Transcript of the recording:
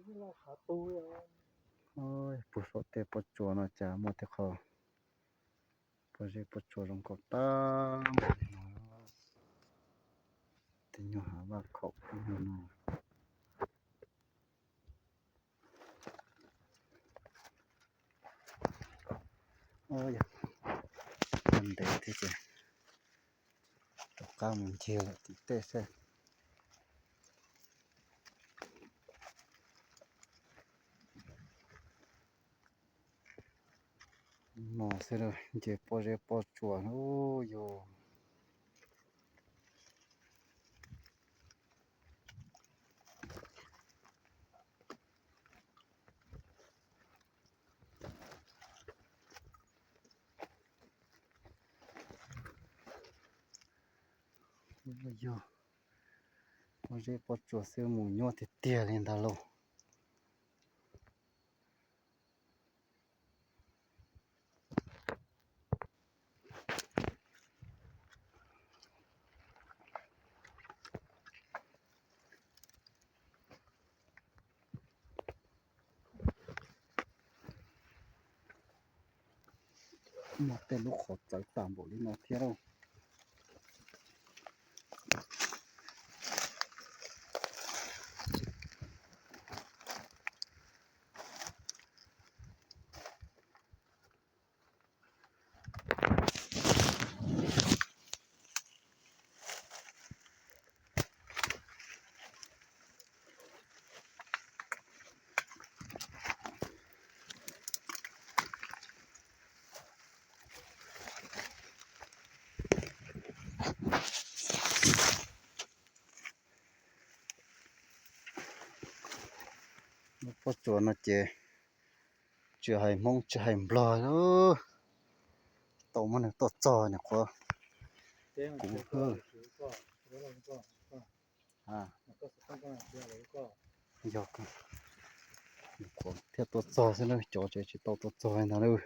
Puag saum tej pob tsuas no cas muaj tej qho pob zeb pob tsuas zoo nkauj tag npaum li no. Tej nyuag hav vaj khaum tej nyuag no. Yog ntev thiab ces rov qab mus ncig lawm tim tej seb. No xwb, nce pob zeb pob tsuas yog. Yog pob zeb pob tsuas xwb mus nyuaj tiag tiag li ntag lauj. Muaj tej lub qhov txawv tag npaum li no thiab lauj. Lub pob tsuas no ces tsis hais Hmoob tsis hais Nplog, tau muab nws tuaj txog nyuam qhuav. Kuv, yog, nyuam qhuav thiaj tuaj txog xwb na, cov tsev tsis tau tuaj txog li ntag lauj.